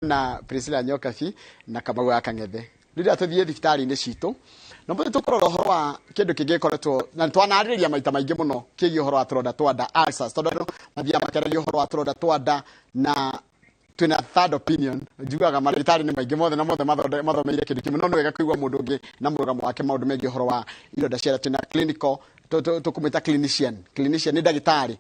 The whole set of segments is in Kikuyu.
Na Priscilla Nyokabi na Kamau wa Kang'ethe. Rĩrĩa tũthiĩ thibitarĩ-inĩ citũ, no mũthĩ tũkũrora ũhoro wa kĩndũ kĩngĩ gĩkoretwo na twanarĩrĩria maita maingĩ mũno kĩgiĩ ũhoro wa tũronda twa nda, ulcers, tondũ andũ mathiaga makĩaragia ũhoro wa tũronda twa nda na twĩna third opinion. Njugaga mandagĩtarĩ nĩ maingĩ mothe na mothe mathomeire kĩndũ kĩmwe, no nĩ wega kũigua mũndũ ũngĩ na mũrũgamo wake maũndũ megiĩ ũhoro wa ironda cia nda. Twĩna clinical, tũkũmwĩta clinician. Clinician nĩ ndagĩtarĩ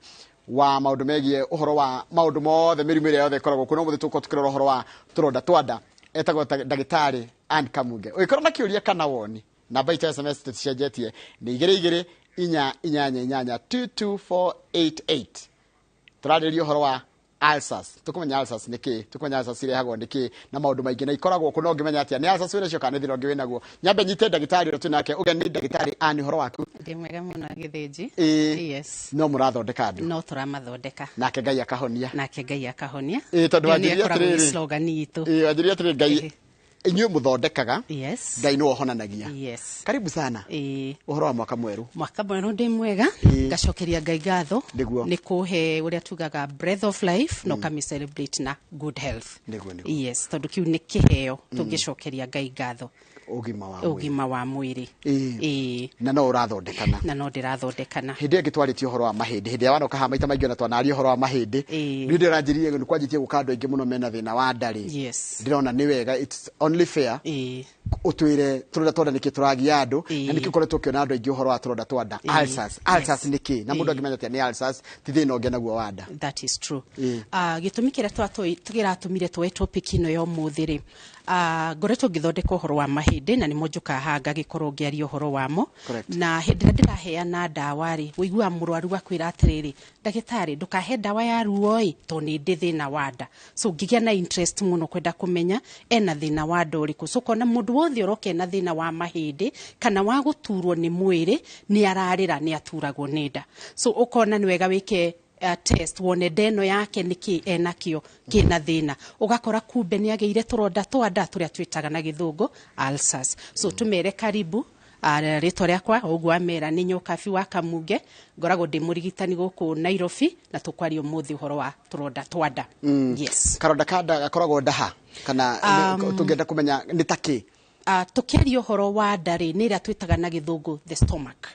wa maũndũ megiĩ ũhoro wa maũndũ mothe, mĩrimũ ĩrĩa yothe ĩkoragwo kuo, no mũthĩ tũkorwo tũkĩrora ũhoro wa tũronda twa nda. Etagwo ndagĩtarĩ Ann Kamunge. Ũngĩkorwo na kĩũria kana woni, namba itũ ya SMS tũticenjetie, nĩ 22488, 22488. Tũrarĩrĩria ũhoro wa ulcers. Tũkũmenya ulcers nĩ kĩĩ, tũkũmenya ulcers irehagwo nĩ kĩĩ na maũndũ maingĩ na ikoragwo kũ, na ũngĩmenya atĩa nĩ ulcers wĩnacio kana nĩ thĩna ũngĩ wĩnaguo. Nyambe nyite ndagĩtarĩ ũrĩa twĩ nake ũgeni, ndagĩtarĩ Ann, ũhoro waku? Ndĩ mwega mũno, Gĩthĩnji. Ĩĩ. Yes. No mũrathondeka andũ. No tũramathondeka. Nake Ngai akahonia. Nake Ngai akahonia. Ĩĩ, tondũ Ĩyo nĩyo wanjĩrire ĩkoragwo ĩ atĩrĩrĩ. slogan itũ. Ĩĩ, wanjĩrire atĩrĩrĩ, Ngai inyuĩ mũthondekaga, Ngai nĩwe ũhonanagia. Karibu sana. Ĩĩ. Ũhoro wa mwaka mwerũ? Mwaka mwerũ ndĩ mwega. Ngacokeria Ngai ngatho nĩ kũhe ũrĩa tugaga breath of life na ũkami celebrate na good health. Nĩguo, nĩguo. Yes, tondũ kĩu nĩ kĩheo tũngĩcokeria Ngai ngatho. Ũgima wa mwĩrĩ. Ũgima wa mwĩrĩ. Ĩĩ. Na no ũrathondekana. Na no ndĩrathondekana. Hĩndĩ ĩyo ĩngĩ twarĩtie ũhoro wa mahĩndĩ, hĩndĩ ĩrĩa wanoka haha maita maingĩ ona twanaria ũhoro wa mahĩndĩ. Rĩu ndĩranjĩrire nĩ kwanjĩtie gũka andũ aingĩ mũno mena thĩna wa nda rĩ. Ndĩrona nĩ wega, it's only fair ũtwĩre tũronda twa nda nĩkĩ tũragia andũ na nĩkĩ ũkoretwo ũkĩona andũ aingĩ ũhoro wa tũronda twa nda, ulcers. Ulcers nĩ kĩ na mũndũ angĩmenya atĩa nĩ ulcers ti thĩna ũngĩ naguo wa nda? That is true. Gĩtũmi kĩrĩa kĩratũmire tuoe topic ĩno ya ũmũthĩ rĩ, ngoretwo ngĩthondeka ũhoro wa mahĩndĩ na nĩmo njũkaga haha ngagĩkorwo ngĩaria ũhoro wamo. Na hĩndĩ ĩrĩa ndĩraheana ndawa rĩ, ũiguaga mũrwaru akwĩra atĩrĩrĩ, "Ndagĩtarĩ, ndũkahe ndawa ya ruo ĩ, tondũ nĩ ndĩ thĩna wa nda." So ngĩgĩa na interest mũno kwenda kũmenya ena thĩna wa nda ũrĩkũ. So ũkona mũndũ wothe ũroka ena thĩna wa mahĩndĩ kana wa gũturwo nĩ mwĩrĩ, nĩ ararĩra nĩ aturagwo nĩ nda. So ũkona nĩ wega wĩke test wone nda ĩno yake nĩkĩ enakĩo kĩna thĩna. Ũgakora kumbe nĩ agĩire tũronda twa nda tũrĩa twĩtaga na gĩthũngũ ulcers. So tũmere karibu. Rĩtwa rĩakwa ũguo amera nĩ Nyokabi wa Kamunge, ngoragwo ndĩ mũrigitani gũkũ Nairobi na tũkwaria ũmũthĩ ũhoro wa tũronda twa nda. Yes. Karonda ka nda gakoragwo ndaha kana tũngĩenda kũmenya nĩ ta kĩ? Tũkĩaria ũhoro wa nda rĩ, nĩ ĩrĩa twĩtaga na gĩthũngũ the stomach.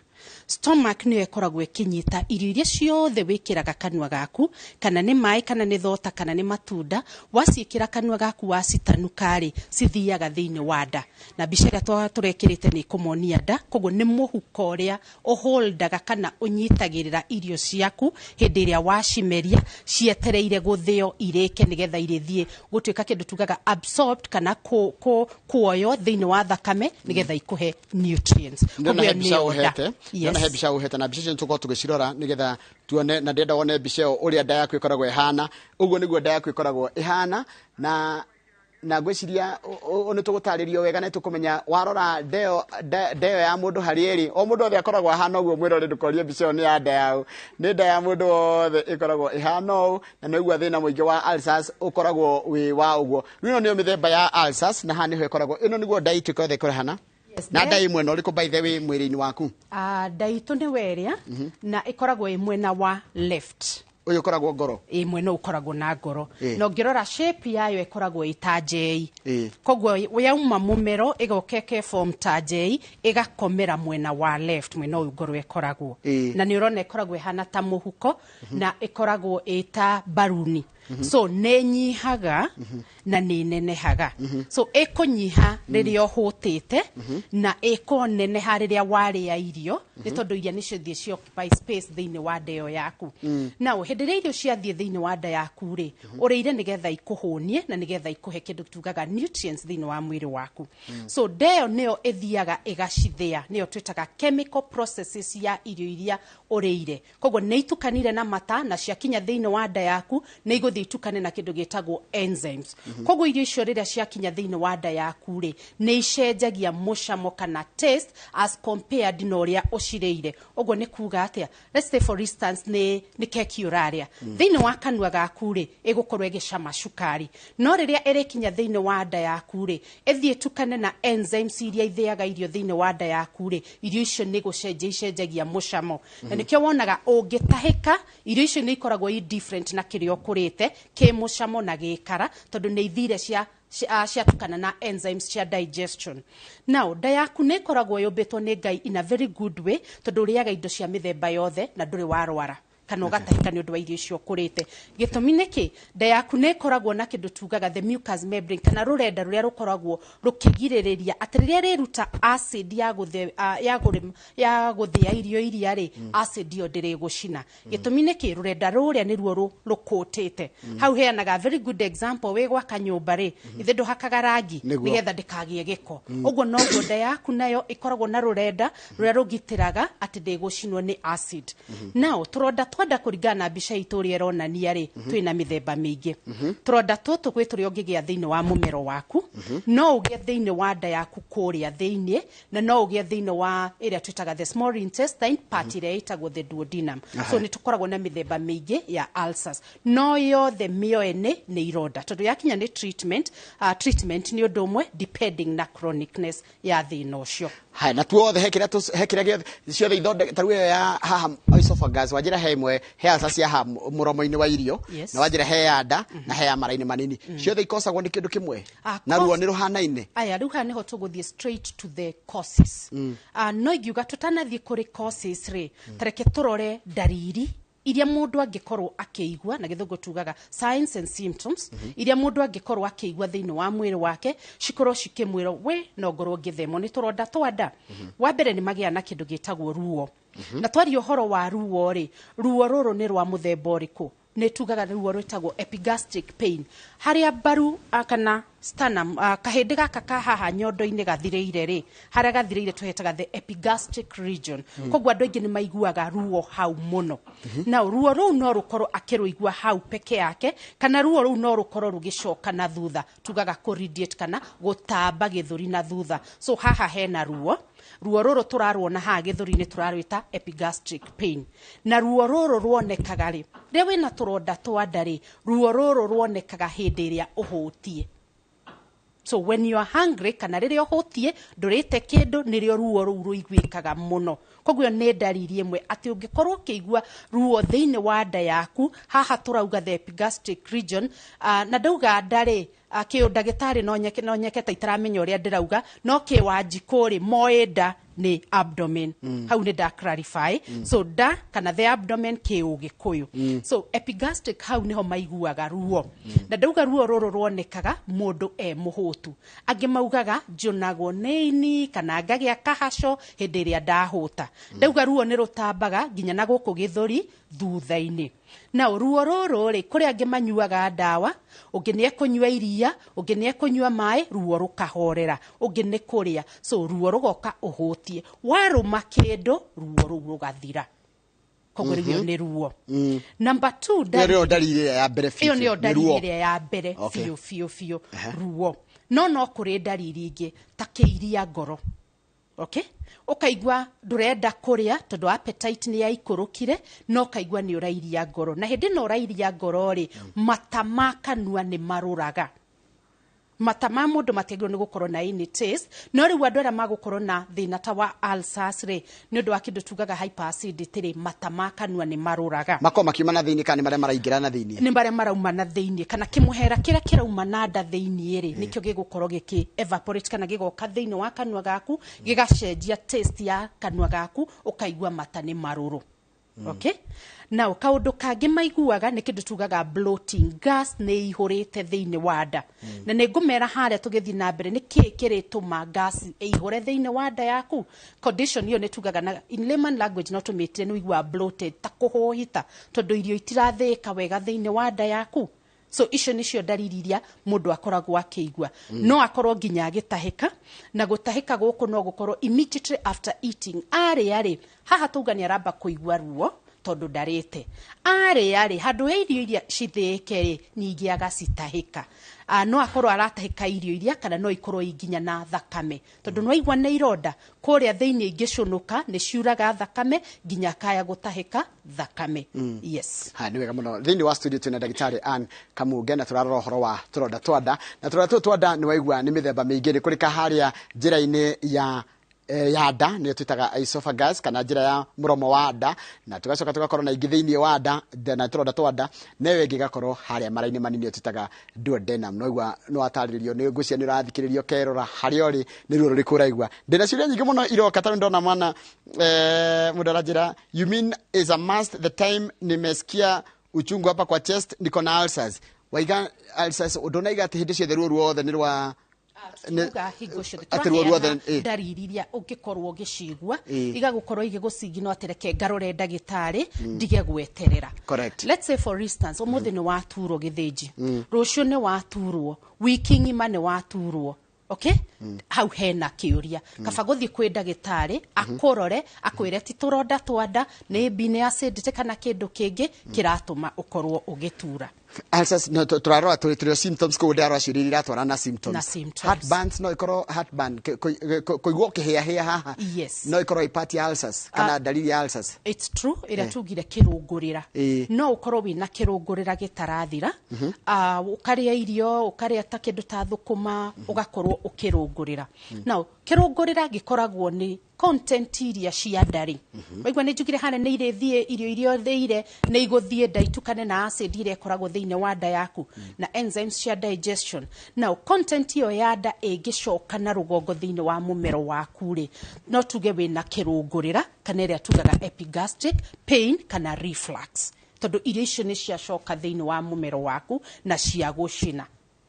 Stomach nĩyo ĩkoragwo ĩkĩnyita irio iria ciothe wĩkĩraga kanua gaku, kana nĩ maĩ, kana nĩ thota, kana nĩ matunda, waciĩkĩra kanua gaku wacitanuka rĩ, cithiaga thĩinĩ wa nda. Na mbica ĩrĩa tũrekĩrĩte nĩ ĩkũmonia nda, koguo nĩ mũhuko ũrĩa ũholdaga kana ũnyitagĩrĩra irio ciaku hĩndĩ ĩrĩa wacimeria cietereire gũthĩo irĩke nĩgetha irĩthiĩ gũtuĩka kĩndũ tugaga absorbed kana kuoywo thĩinĩ wa thakame nĩgetha ikũhe nutrients. Ndĩrona Koguo he ĩyo mbica nĩyo nda. ũhete. Ndĩrona he mbica ũhete na mbica icio nĩtũkorwo tũgĩcirora nĩgetha tuone, na ndĩrenda wone mbica ĩyo ũrĩa nda yaku ĩkoragwo ĩhana. Ũguo nĩguo nda yaku ĩkoragwo ĩhana na ngwĩciria nĩ tũgũtarĩrio wega na tũkũmenya warora nda ĩyo ya mũndũ harĩa ĩrĩ. O mũndũ wothe akoragwo ahana ũguo, mwĩrore ndũkorie mbica ĩyo nĩ ya nda yaũ. Nĩ nda ya mũndũ wothe ĩkoragwo ĩhana ũũ, na nĩguo thĩna mũingĩ wa ulcers ũkoragwo wĩ wa ũguo. Rĩu ĩno nĩyo mĩthemba ya ulcers na haha nĩho ĩkoragwo. Ĩno nĩguo nda itũ ĩkoragwo ĩhana. Yes, Na nda ĩ mwena ũrĩkũ by the way mwĩrĩ-inĩ waku? Nda itũ nĩ werĩa na ĩkoragwo ĩ mwena wa left. Ũyũ ũkoragwo ngoro? Ĩ, mwena ũyũ ũkoragwo na ngoro. Na ũngĩrora shape yayo ĩkoragwo ĩ ta njei. Koguo yauma mũmero ĩgoka ĩkeform ta njei, ĩgakomera mwena wa left, mwena ũyũ ngoro ĩkoragwo. Na nĩ ũrona ĩkoragwo ĩhana ta mũhuko na ĩkoragwo ĩ ta mbaruni. So nĩ nyihaga na nĩ nenehaga. So ĩkũnyiha rĩrĩa ũhũtĩte na ĩkũneneha rĩrĩa warĩa irio, nĩ tondũ iria nĩcio thiĩ ci occupy space thĩinĩ wa nda ĩyo yaku. Now hĩndĩ ĩrĩa irio ciathiĩ thĩinĩ wa nda yaku rĩ, ũrĩire nĩgetha ikũhũnie na nĩgetha ikũhe kĩndũ tugaga nutrients thĩinĩ wa mwĩrĩ waku. So nda ĩyo nĩyo ĩthiaga ĩgacithĩa, nĩyo twĩtaga chemical processes ya irio iria ũrĩire. Koguo nĩ itukanire na mata na ciakinya thĩinĩ wa nda yaku nĩ igũthiĩ itukane na kĩndũ gĩtagwo enzymes. Koguo irio icio rĩrĩa ciakinya thĩinĩ wa nda yaku rĩ, nĩ icenjagia mũcamo kana taste as compared na ũrĩa ũcirĩire. Ũguo nĩ kuga atĩa? Let's say for instance nĩ keki ũrarĩa. Thĩinĩ wa kanua gaku rĩ, ĩgũkorwo ĩgĩcama cukari. No rĩrĩa ĩrĩkinya thĩinĩ wa nda yaku rĩ, ĩthiĩ ĩtukane na enzymes iria ithĩaga irio thĩinĩ wa nda yaku rĩ, irio icio nĩ gũcenjia icenjagia mũcamo. Na nĩkĩo wonaga ũngĩtahĩka, irio icio nĩ ikoragwo i different na kĩrĩa ũkũrĩte. ũrĩte kĩ mũcamo na gĩkara, tondũ nĩ ithire cia ciatukana na enzymes cia digestion. Now nda yaku nĩ ĩkoragwo yũmbĩtwo nĩ Ngai in a very good way, tondũ ũrĩaga indo cia mĩthemba yothe na ndũrĩ warwara kana ũgatahĩka nĩ ũndũ wa irio icio ũkũrĩte. Gĩtũmi nĩ kĩ? Nda yaku nĩ ĩkoragwo na kĩndũ tugaga the mucous membrane, kana rũrenda rũrĩa rũkoragwo rũkĩgirĩrĩria atĩ rĩrĩa rĩruta acid ya gũthĩa irio iria rĩ, acid ĩyo ndĩrĩgũcina. Gĩtũmi nĩ kĩ? Rũrenda rũrĩa nĩruo rũkũtĩte. Hau heanaga very good example, wĩ gwaka nyũmba rĩ, ithe ndũhakaga rangi nĩgetha ndĩkagĩe gĩko. Ũguo noguo nda yaku nayo ĩkoragwo na rũrenda rũrĩa rũgitĩraga atĩ ndĩgũcinwo nĩ acid. Now tũronda twanda kũringana na mbica itũ ũrĩa ĩronania rĩ, twĩna mĩthemba mĩingĩ. Tũronda tũtũ gwĩ tũrĩa ũngĩgĩa thĩinĩ wa mũmero waku, no ũgĩe thĩinĩ wa nda yaku kũrĩa thĩinĩ, na no ũgĩe thĩinĩ wa ĩrĩa twĩtaga the small intestine part ĩrĩa ĩtagwo the duodenum. So nĩ tũkoragwo na mĩthemba mĩingĩ ya ulcers, no yothe mĩoene nĩ ironda, tondũ yakinya nĩ treatment, treatment nĩ ũndũ ũmwe depending na chronicness ya thĩna ũcio. Haya, na tuothe he kĩrĩa gĩothe ciothe ithondeka ta rĩu ĩyo ya haha esophagus, wanjĩra he ĩmwe he ulcer cia haha mũromo-inĩ wa irio, na wanjĩra he ya nda na he ya mara-inĩ manini, ciothe ikosagwo nĩ kĩndũ kĩmwe na ruo nĩ rũhanaine. Aya, rĩu haha nĩho tũgũthiĩ straight to the causes. No ingiuga tũtanathiĩ kũrĩ causes rĩ, tareke tũrore ndariri iria mũndũ angĩkorwo akĩigua, na gĩthũngũ tugaga signs and symptoms, iria mũndũ angĩkorwo akĩigua thĩinĩ wa mwĩrĩ wake cikorwo cikĩmwĩra we no ngorwo ngĩthemwo nĩ tũronda twa nda. Wa mbere nĩ magĩa na kĩndũ gĩtagwo ruo. Na twaria ũhoro wa ruo rĩ, ruo rũrũ nĩ rwa mũthemba ũrĩkũ? Nĩ tugaga ruo rwĩtagwo epigastric pain, harĩa mbaru kana sternum, kahĩndĩ gaka ka haha nyondo-inĩ gathirĩire rĩ, harĩa gathirĩire tũhetaga the epigastric region. Koguo andũ aingĩ nĩ maiguaga ruo hau mũno. Na ruo rũu no rũkorwo akĩrũigua hau peke yake, kana ruo rũu no rũkorwo rũgĩcoka na thutha, tugaga kũradiate kana gũtamba gĩthũri na thutha. So haha hena ruo, ruo rũrũ tũraruona haha gĩthũri-inĩ tũrarwĩta epigastric pain. Na ruo rũrũ ruonekaga rĩ, rĩrĩa wĩna tũronda twa nda rĩ, ruo rũrũ ruonekaga hĩndĩ ĩrĩa ũhũtiĩ. So when you are hungry, kana rĩrĩa ũhũtiĩ ndũrĩte kĩndũ, nĩrĩo ruo rũu rũiguĩkaga mũno. Koguo nĩ ndariri ĩmwe atĩ ũngĩkorwo ũkĩigua ruo thĩinĩ wa nda yaku, haha tũrauga the epigastric region, na ndauga nda rĩ, kĩũndagĩtarĩ no nyeke ta itaramenya ũrĩa ndĩrauga, no kĩwanjikũ rĩ, moĩ nda nĩ abdomen. Hau nĩ nda clarify. So nda kana the abdomen kĩũgĩkũyũ. So epigastric hau nĩho maiguaga ruo. Na ndauga ruo rũrũ ruonekaga mũndũ e mũhũtu. Angĩ maugaga njũnagwo nĩ ini kana ngagĩa kahaco hĩndĩ ĩrĩa ndahũta. Ndauga ruo nĩ rũtambaga nginya na gũkũ gĩthũri thutha-inĩ. Na ruo rũrũ rĩ, kũrĩ angĩ manyuaga ndawa, ũngĩ nĩ ekũnyua iria, ũngĩ nĩ ekũnyua maĩ, ruo rũkahorera, ũngĩ nĩ kũrĩa. So ruo rũgoka ũhũtie, warũma kĩndũ ruo rũu rũgathira. Koguo rĩu ĩyo nĩ ruo. Number 2, ĩyo nĩyo ndariri ĩrĩa ya mbere biũ. Ĩyo nĩyo ndariri ĩrĩa ya mbere biũ biũ biũ, ruo. No no kũrĩ ndariri ingĩ ta kĩiria ngoro. Okay? Ũkaigua ndũrenda kũrĩa tondũ appetite nĩ yaikũrũkire, no ũkaigua nĩ ũrairia ngoro. Na hĩndĩ ĩno ũrairia ngoro rĩ, mata ma kanua nĩ marũraga. Mata ma mũndũ matiagĩrĩirwo nĩ gũkorwo na any taste, no rĩu andũ arĩa magũkorwo na thĩna ta wa ulcers rĩ, nĩ ũndũ wa kĩndũ tugaga hyperacidity rĩ, mata ma kanua nĩ marũraga. Makorwo makiuma na thĩinĩ kana nĩ marĩa maraingĩra na thĩinĩ? Nĩ marĩa marauma na thĩinĩ, kana kĩmũhera kĩrĩa kĩrauma na nda thĩinĩ rĩ, nĩkĩo gĩgũkorwo gĩkĩ evaporate kana gĩgoka thĩinĩ wa kanua gaku, gĩgacenjia taste ya kanua gaku, ũkaigua mata nĩ marũrũ. Okay? Now kaũndũ kangĩ maiguaga nĩ kĩndũ tugaga bloating, gas nĩ ihũrĩte thĩinĩ wa nda. Na nĩ ngũmera harĩa tũgĩthiĩ na mbere nĩ kĩĩ kĩrĩtũma gas ĩihũre thĩinĩ wa nda yaku. Condition ĩyo nĩ tugaga na in layman language no tũmĩtire nĩ ũiguaga bloated, ta kũhũhita, tondũ irio itirathĩĩka wega thĩinĩ wa nda yaku. So icio nĩcio ndariri iria mũndũ akoragwo akĩigua. No akorwo nginya agĩtahĩka, na gũtahĩka gũkũ no gũkorwo immediately after eating. Arĩa rĩ, haha tauga nĩ aramba kũigua ruo tondũ ndarĩte. Arĩa rĩ, handũ ha irio iria cithĩĩke rĩ, ningĩ agacitahĩka. No akorwo aratahĩka irio iria, kana no ikorwo nginya na thakame, tondũ no aigua nĩ ironda kũrĩa thĩinĩ ingĩcũnũka nĩ ciuraga thakame nginya kaya gũtahĩka thakame. Yes. Ha, nĩ wega mũno. Thĩinĩ wa studio twĩna ndagĩtarĩ Ann Kamunge na tũrarora ũhoro wa tũronda twa nda. Na tũronda tũtũ twa nda nĩ waigua nĩ mĩthemba mĩingĩ, nĩ kũrĩ kaharĩa njĩra-inĩ ya Ya nda nĩyo twĩtaga esophagus kana njĩra ya mũromo wa nda, na tũgacoka tũgakorwo na ingĩ thĩinĩ wa nda na tũronda twa nda, na ĩyo ĩngĩ ĩgakorwo harĩa mara-inĩ manini, nĩyo twĩtaga duodenum. No igua no watarĩrio nĩ ngwĩciria nĩ ũrathikĩrĩria ũkerora harĩa ũrĩ nĩ ruo rũrĩkũ ũraigua. Ndĩna ciũria nyingĩ mũno iroka tondũ ndona mwana mũndũ aranjĩra, "You mean is a must? The time nimesikia uchungu hapa kwa chest, niko na ulcers." Waiga ulcers ndũnaiga atĩ hĩndĩ ciothe ruo ruothe nĩ rwa Tuga hingo ciothe atĩ ruo ruothe tũraheana ndariri iria ũngĩkorwo ũgĩcigua igagũkorwo igĩgũcigino atĩ reke ngarore ndagĩtarĩ ndige gweterera. Let's say, for instance, ũmũthĩ nĩ waturwo gĩthĩnji, rũciũ nĩ waturwo, wiki ng'ima nĩ waturwo, okay, hau hena kĩũria, kaba gũthiĩ kwĩ ndagĩtarĩ akũrore akwĩre ti tũronda twa nda, nĩ bi nĩ acidity kana kĩndũ kĩngĩ kĩratũma ũkorwo ũgĩtura. Ulcers no tũrarora tũrĩ symptoms, koguo ndĩrarora ciũria iria iratwarana na symptoms. Na symptoms. Heartburns no ikorwo heartburn, kũigua ũkĩhĩahĩa haha, no ikorwo ĩ part ya ulcers kana dalili ya ulcers. It's true, ĩrĩa tugire kĩrũngũrĩra, no ũkorwo wĩna kĩrũngũrĩra gĩtarathira. Ah, ũkarĩa irio, ũkarĩa ta kĩndũ ta thũkũma, ũgakorwo ũkĩrũngũrĩra. Now kĩrũngũrĩra gĩkoragwo nĩ content iria cia ndarĩ waigua nĩ njugire harĩa nĩ irĩthiĩ, irio iria ũthĩire nĩ igũthiĩ nda itukane na acid iria ĩkoragwo thĩinĩ wa nda yaku na enzymes cia digestion. Now content ĩyo ya nda ĩngĩcoka na rũgongo thĩinĩ wa mũmero waku rĩ, no tuge wĩna kĩrũngũrĩra kana ĩrĩa tugaga epigastric pain kana reflux, tondũ irio icio nĩ ciacoka thĩinĩ wa mũmero waku na cia gũcina,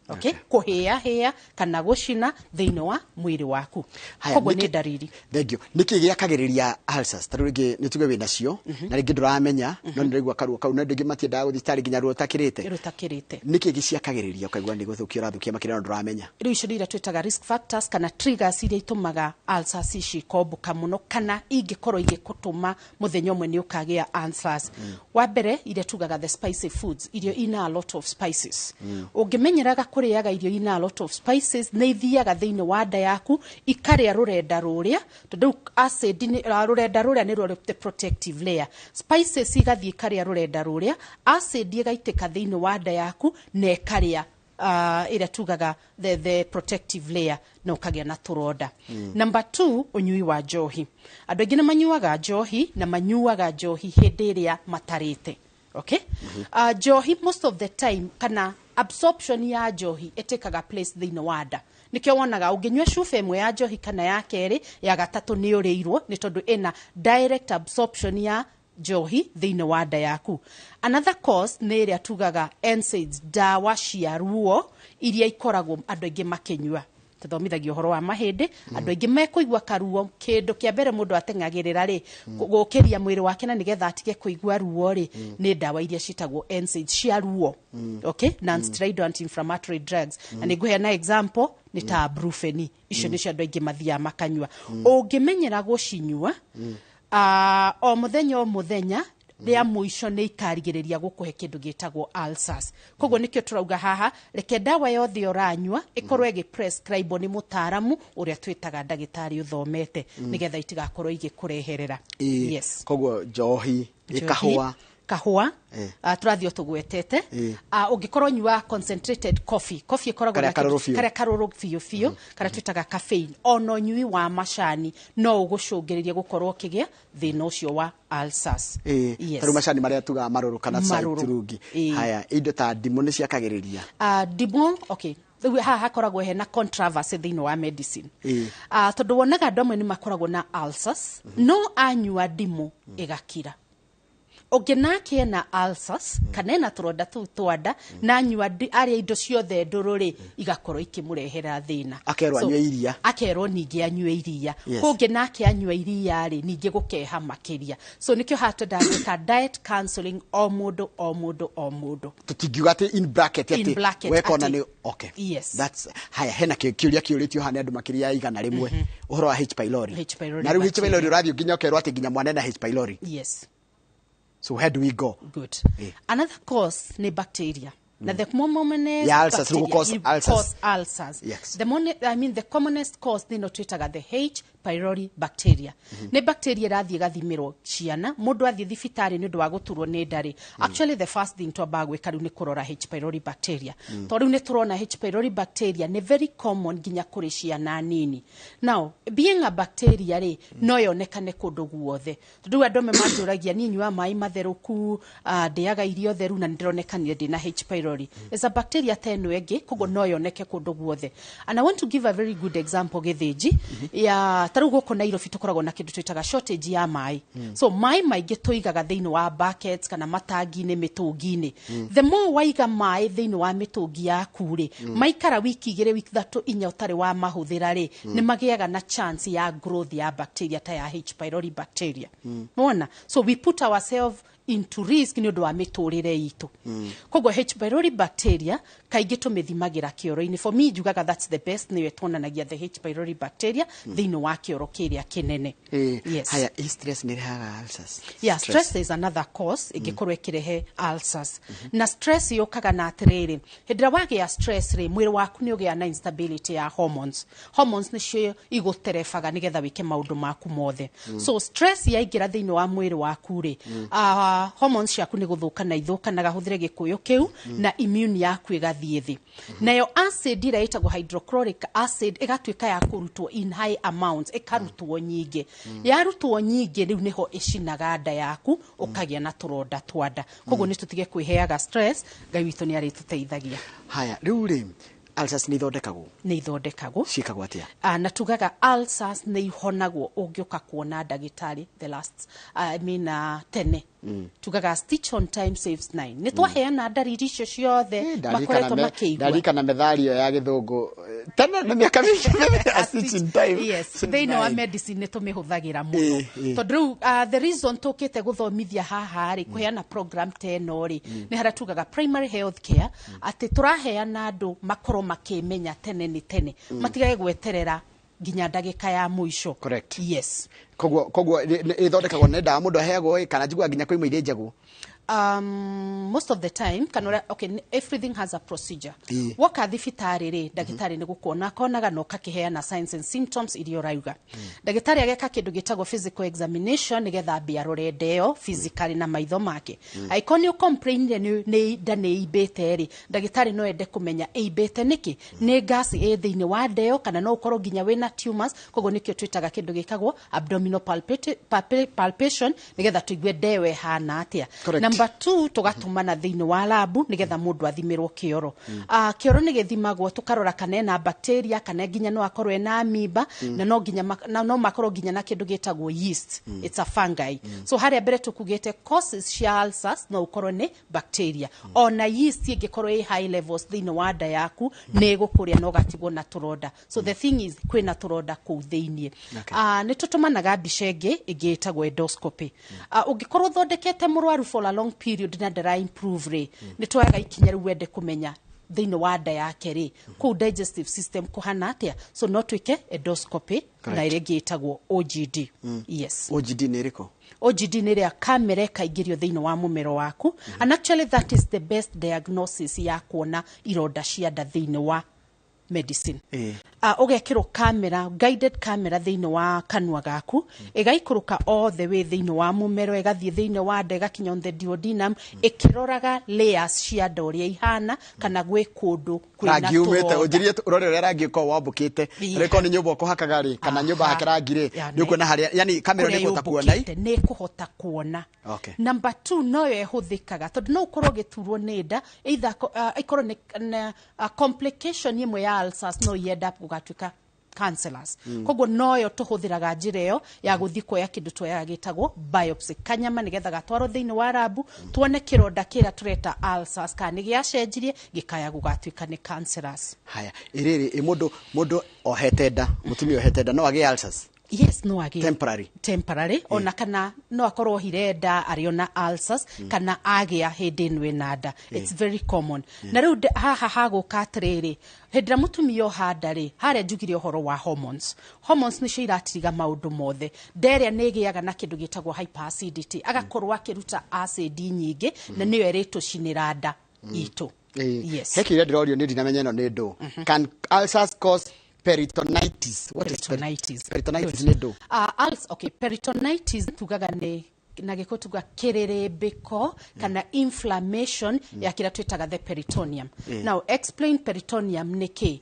okay? Kũhĩa hĩa kana gũcina thĩinĩ wa mwĩrĩ waku. Haya, koguo nĩ ndariri. Thank you. Nĩkĩ gĩakagĩrĩria ulcers? Ta rĩu rĩngĩ nĩ tuge wĩnacio na rĩngĩ ndũramenya, no nĩ ũraigua karuo kau, na andũ aingĩ matiendaga gũthiĩ thibitarĩ nginya ruo rũtakĩrĩte. Rũtakĩrĩte. Nĩkĩ gĩciakagĩrĩria ũkaigua nĩ gũthũkia ũrathũkia makĩria no ndũramenya? Rĩu icio nĩ iria twĩtaga risk factors kana triggers iria itũmaga ulcers ici ikombũka mũno kana ingĩkorwo igĩgũtũma mũthenya ũmwe nĩ ũkagĩa ulcers. Wa mbere, iria tugaga the spicy foods, irio ina a lot of spices. Ũngĩmenyeraga kũrĩaga irio ina a lot of spices, nĩ ithiaga thĩinĩ wa nda yaku ikarĩa rũrenda rũrĩa, tondũ rĩu acid rũrenda rũrĩa nĩruo the protective layer. Spices igathiĩ ikarĩa rũrenda rũrĩa, acid ĩgaitĩka thĩinĩ wa nda yaku na ĩkarĩa ĩrĩa tugaga the protective layer na ũkagĩa na tũronda. Number two, ũnyui wa njohi. Andũ aingĩ nĩ manyuaga njohi na manyuaga njohi hĩndĩ ĩrĩa matarĩte, okay? Njohi most of the time kana absorption ya njohi ĩtĩkaga place thĩinĩ wa nda. Nĩkĩo wonaga ũngĩnyua cuba ĩmwe ya njohi kana ya kerĩ, ya gatatũ nĩ ũrĩirwo, nĩ tondũ ĩna direct absorption ya njohi thĩinĩ wa nda yaku. Another cause nĩ ĩrĩa tugaga NSAIDs, ndawa cia ruo iria ikoragwo andũ aingĩ makĩnyua. Tũthomithagia ũhoro wa mahĩndĩ, andũ aingĩ mekũigua karuo, kĩndũ kĩa mbere mũndũ ateng'agĩrĩra rĩ gũkĩria mwĩrĩ wake na nĩgetha atige kũigua ruo rĩ, nĩ ndawa iria citagwo NSAIDs cia ruo, okay, non-steroidal anti-inflammatory drugs, na nĩ ngũheana example nĩ ta Brufen. Icio nĩcio andũ aingĩ mathiaga makanyua. Ũngĩmenyera gũcinyua o mũthenya o mũthenya, rĩa mũico nĩ ikarigĩrĩria gũkũhe kĩndũ gĩtagwo ulcers. Koguo nĩkĩo tũrauga haha, reke ndawa yothe ũranyua ĩkorwo ĩgĩ-prescribe nĩ mũtaaramu ũrĩa twĩtaga ndagĩtarĩ ũthomete, nĩgetha itigakorwo igĩkũreherera. Yes. Koguo njohi, Njohi, kahũa. Kahũa, tũrathiĩ o tũgwetete. Ũngĩkorwo nyuaga concentrated coffee, coffee ĩkoragwo Karĩa na kĩndũ- karũrũ biũ. Karĩa karũrũ biũ biũ, karĩa twĩtaga caffeine. Ona ũnyui wa macani no ũgũcũngĩrĩrie gũkorwo ũkĩgĩa thĩna ũcio wa ulcers. Yes. Tarĩu macani marĩa tugaga marũrũ kana cai Marũrũ. turungi. Haya, indo ta ndimũ nĩ ciakagĩrĩria? Ndimũ, okay, rĩu haha hakoragwo hena controversy thĩinĩ wa medicine. Tondũ wonaga andũ amwe nĩ makoragwo na ulcers, no anyua ndimũ ĩgakira. Ũngĩ nake ena ulcers kana ena tũronda tũu twa nda, na anyua arĩa indo ciothe ndũrũ rĩ, igakorwo ikĩmũrehera thĩna. Akerwo So, anyue iria. Akerwo ningĩ anyue iria. Kũngĩ nake anyua iria rĩ, ningĩ gũkeha makĩria. So nĩkĩo haha twendaga gwĩka diet counseling o mũndũ o mũndũ o mũndũ. Tũtingiuga atĩ in bracket In atĩ bracket, wekona atĩ nĩ okay. Yes. That's haya, hena kĩũria kĩũrĩtio haha nĩ andũ makĩria ya 100, ũhoro wa H pylori. H pylori Na rĩu H bacteria. pylori ũrathiĩ nginya ũkerwo atĩ nginya mwana ena H pylori. Yes. So where do we go? Good. Another cause ni bacteria. Na the more commonest Yeah, ulcers, bacteria will cause it ulcers. cause ulcers. Yes. The more, I mean, the commonest cause nĩ ĩno twĩtaga the H. Pylori bacteria nĩ bacteria ĩrathiĩ ĩgathimĩrwo ciana. Mũndũ athiĩ thibitarĩ nĩ ũndũ wa gũturwo nĩ nda rĩ, actually the first thing twambaga gwĩka rĩu nĩ kũrora H pylori bacteria, tondũ rĩu nĩ tũrona H pylori bacteria nĩ very common nginya kũrĩ ciana nini. Now, being a bacteria rĩ, no yonekane kũndũ guothe, tondũ rĩu andũ amwe manjũragia, "Niĩ nyuaga maĩ matherũku, ndĩaga irio theru, na nĩndĩronekanire ndĩna H pylori." It's a bacteria ta ĩno ĩngĩ, koguo no yoneke kũndũ guothe. And I want to give a very good example, Gĩthĩnji, ya ta rĩu gũkũ Nairobi tũkoragwo na kĩndũ twĩtaga shortage ya maĩ. So maĩ maingĩ tũigaga thĩinĩ wa buckets kana matangi-inĩ, mĩtũngi-inĩ. The more waiga maĩ thĩinĩ wa mĩtũngi yaku rĩ, maikara wiki 2, wiki 3, 4 ũtarĩ wa mahũthĩra rĩ, nĩ magĩaga na chance ya growth ya bacteria ta ya H pylori bacteria. Wona? So we put ourselves into risk nĩ ũndũ wa mĩtũrĩre itũ. Koguo H pylori bacteria kaingĩ tũmĩthimagĩra kĩoro-inĩ. For me njugaga that's the best, nĩyo tuonanagia the H pylori bacteria thĩinĩ wa kĩoro kĩrĩa kĩnene. Yes. Haya, stress nĩ ĩrehaga ulcers? Yeah, stress is another cause ĩngĩkorwo ĩkĩrehe ulcers. Na stress yũkaga na atĩrĩrĩ, hĩndĩ ĩrĩa wagĩa stress rĩ, mwĩrĩ waku nĩ ũgĩa na instability ya hormones. Hormones nĩcio igũterebaga nĩgetha wĩke maũndũ maku mothe. So stress yaingĩra thĩinĩ wa mwĩrĩ waku rĩ, hormones ciaku nĩ gũthũka na ithũkanaga, hũthĩre gĩkũyũ kĩu, na immune yaku ĩgathiĩ thĩ. Nayo acid ĩrĩa ĩtagwo hydrochloric acid ĩgatuĩka ya kũrutwo in high amounts, ĩkarutwo nyingĩ. Yarutwo nyingĩ, rĩu nĩho ĩcinaga nda yaku, ũkagĩa na tũronda twa nda. Koguo nĩ tũtige kwĩheaga stress, Ngai witũ nĩ arĩtũteithagia. Haya, rĩu rĩ, ulcers nĩ ithondekagwo? Nĩ ithondekagwo. Ciĩkagwo atĩa? Na tugaga ulcers nĩ ihonagwo ũngĩũka kuona ndagĩtarĩ the last, I mean, tene. Tugaga stitch on time saves nine. Nĩ twaheana ndariri icio ciothe makoretwo makĩigua. Ndarikana methali ĩyo ya gĩthũngũ tene na mĩaka mĩingĩ, "A stitch in time Yes, saves thĩinĩ wa nine." medicine nĩ tũmĩhũthagĩra mũno, tondũ rĩu the reason tũkĩte gũthomithia haha rĩ, kũheana program ta ĩno rĩ, nĩ harĩa tugaga primary health care, atĩ tũraheana andũ makorwo makĩmenya tene nĩ tene, matigage gweterera nginya ndagĩka ya mũico. Correct. Yes. Koguo ĩthondekagwo nĩ ndawa mũndũ aheagwo ĩ, kana njiguaga nginya kwĩ imwe ithĩnjagwo? Most of the time kana okay, everything has a procedure. Woka thibitarĩ rĩ, ndagĩtarĩ nĩ gũkuona akonaga na ũkakĩheana signs and symptoms iria ũrauga. Ndagĩtarĩ ageka kĩndũ gĩtagwo physical examination nĩgetha ambe arore nda ĩyo physically na maitho make. Angĩkorwo nĩ ũcomplainire nĩ nda nĩ ĩimbĩte rĩ, ndagĩtarĩ no ende kũmenya ĩimbĩte nĩkĩ, nĩ gas ĩ thĩinĩ wa nda ĩyo kana no ũkorwo nginya wĩna tumors. Koguo nĩkĩo twĩtaga kĩndũ gĩkagwo abdominal palpation nĩgetha tũigue nda ĩyo ĩhana atĩa. Correct. Number two, tũgatũmana thĩinĩ wa labu nĩgetha mũndũ athimĩrwo kĩoro. Kĩoro nĩ gĩthimagwo tũkarora kana ena bacteria, kana nginya no akorwo ena amoeba, na no nginya na no makorwo nginya na kĩndũ gĩtagwo yeast. It's a fungi. So harĩa mbere tũkugĩte causes cia ulcers no ũkorwo nĩ bacteria, ona yeast ĩngĩkorwo ĩ high levels thĩinĩ wa nda yaku, nĩ ĩgũkũrĩa na ũgatigwo na tũronda. So the thing is, kwĩna tũronda kũu thĩinĩ. Nĩ tũtũmanaga mbica ĩngĩ ĩtagwo endoscopy. Ũngĩkorwo ũthondekete mũrwaru for a long period na ndara improve rĩ, nĩ tuoyaga ikinya rĩu wende kũmenya thĩinĩ wa nda yake rĩ, kũu digestive system kũhana atĩa. So no twĩke endoscopy na ĩrĩa ĩngĩ ĩtagwo OGD. Yes. OGD nĩ ĩrĩkũ? OGD nĩ ĩrĩa kamera ĩkaingĩrio thĩinĩ wa mũmero waku, and actually that is the best diagnosis ya kuona ironda cia nda thĩinĩ wa medicine. Ũgekĩrwo kamera, guided camera, thĩinĩ wa kanua gaku, ĩgaikũrũka all the way thĩinĩ wa mũmero, ĩgathiĩ thĩinĩ wa nda, ĩgakinya on the duodenum, ĩkĩroraga layers cia nda ũrĩa ihana, kana gwĩ kũndũ kwĩna Rangi umĩte tũronda. ũnjĩrie ũrore ũrĩa rangi ũkoragwo wambũkĩte. Rĩkorwo nĩ nyũmba ũkũhakaga rĩ, kana nyũmba hake rangi rĩ, nĩ ũkuona harĩa, yani kamera nĩ Kũrĩa ĩkũhota kuona. yũmbũkĩte, nĩ ĩkũhota kuona. Number two, noyo ĩhũthĩkaga tondũ no ũkorwo ũgĩturwo nĩ nda, either ĩkorwo nĩ complication ĩmwe ya ulcers, no yend up gũgatuĩka cancerous. Koguo noyo tũhũthĩraga njĩra ĩyo ya gũthiĩ kuoya kĩndũ tuoyaga gĩtagwo biopsy, kanyama, nĩgetha gatwarwo thĩinĩ wa rabu, tuone kĩronda kĩrĩa tũreta ulcers kana nĩ gĩacenjirie gĩkaya gũgatuĩka nĩ cancerous. Haya, ĩrĩrĩ ĩ, mũndũ ohete nda, mũtumia ohete nda no agĩe ulcers? Yes, no agĩe. Temporary. Temporary, ona kana no akorwo ohire nda arĩ ona ulcers, kana agĩa hĩndĩ ĩno ĩna nda. It's very common. Na rĩu haha hagũka atĩrĩrĩ, hĩndĩ ĩrĩa mũtumia oha nda rĩ, harĩa njugire ũhoro wa hormones, hormones nĩcio iratiriga maũndũ mothe. Nda ĩrĩa nĩ ĩgĩaga na kĩndũ gĩtagwo hyperacidity, agakorwo akĩruta acid nyingĩ, na nĩyo ĩrĩtũcinĩra nda itũ. Yes. He kĩũria ndĩrorio nĩ ndinamenya ĩno nĩ ndũ. Can ulcers cause Peritonitis. What is Peritonitis? Peritonitis Good. nĩ ndũ? Okay, peritonitis tugaga nĩ na gĩkũ tuga kĩrĩrĩmbĩko kana inflammation ya kĩrĩa twĩtaga the peritoneum. Now explain peritoneum nĩ kĩ.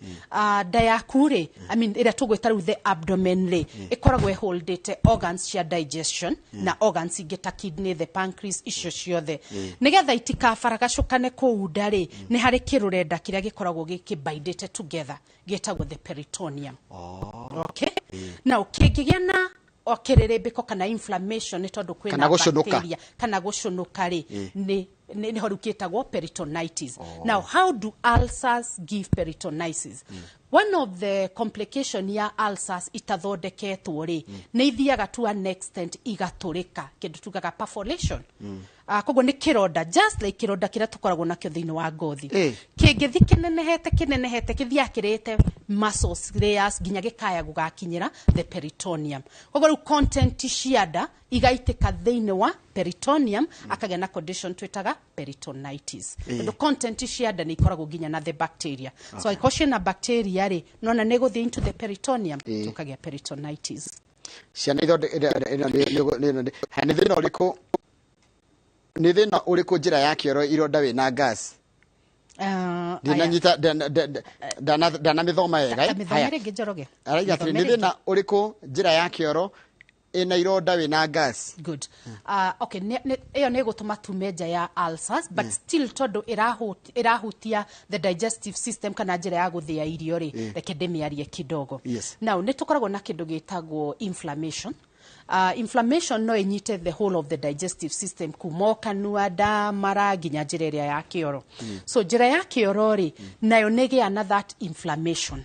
Nda yaku rĩ, I mean ĩrĩa tũgwĩta rĩu the abdomen rĩ, ĩkoragwo ĩholdĩte organs cia digestion na organs ingĩ ta kidney, the pancreas, icio ciothe. Nĩgetha itikabaragacũkane kũu nda rĩ, nĩ harĩ kĩrũrenda kĩrĩa gĩkoragwo gĩkĩbindĩte together gĩtagwo the peritoneum. Okay, now kĩngĩgĩa na o kĩrĩrĩmbĩko kana inflammation nĩ tondũ kwĩna Kana gũcũnũka. Bacteria kana gũcũnũka rĩ, nĩ rĩu kĩtagwo peritonitis. Now how do ulcers give peritonitis? One of the complication ya ulcers itathondeketwo rĩ, nĩ ithiaga to an extent igatũrĩka, kĩndũ tugaga perforation. Koguo nĩ kĩronda, just like kĩronda kĩrĩa tũkoragwo nakĩo thĩinĩ wa ngothi, kĩngĩthi kĩnenehete kĩnenehete, kĩthiaga kĩrĩte muscles layers nginya gĩkaya gũgakinyĩra the peritoneum. Koguo rĩu content cia nda igaitĩka thĩinĩ wa peritoneum, akagĩa na condition twĩtaga peritonitis, tondũ content cia nda nĩ ikoragwo nginya na the bacteria. So angĩkorwo ciĩna bacteria rĩ, nona nĩ gũthiĩ into the peritoneum, tũkagĩa peritonitis. Ciana ithonde nĩ thĩna ũrĩkũ, nĩ thĩna ũrĩkũ njĩra ya kĩoro ironda wĩna gas? Ndinanyita, ndanamĩthoma wega, eh? Mĩthome Haya. rĩngĩ, Njoroge. Araiga atĩrĩ, Mĩthome nĩ thĩna ũrĩkũ njĩra ya kĩoro ĩna ironda wĩna gas? Good. Okay, ĩyo nĩ ĩgũtũma tume nja ya ulcers, but still tondũ ĩrahutia the digestive system kana njĩra ya gũthĩa irio rĩ, reke ndĩmĩarie kidogo. Now nĩ tũkoragwo na kĩndũ gĩtagwo inflammation. Inflammation no ĩnyite the whole of the digestive system, kuma o kanua, nda, mara, nginya njĩra ĩrĩa ya kĩoro. So njĩra ya kĩoro rĩ, nayo nĩ ĩgĩa na that inflammation,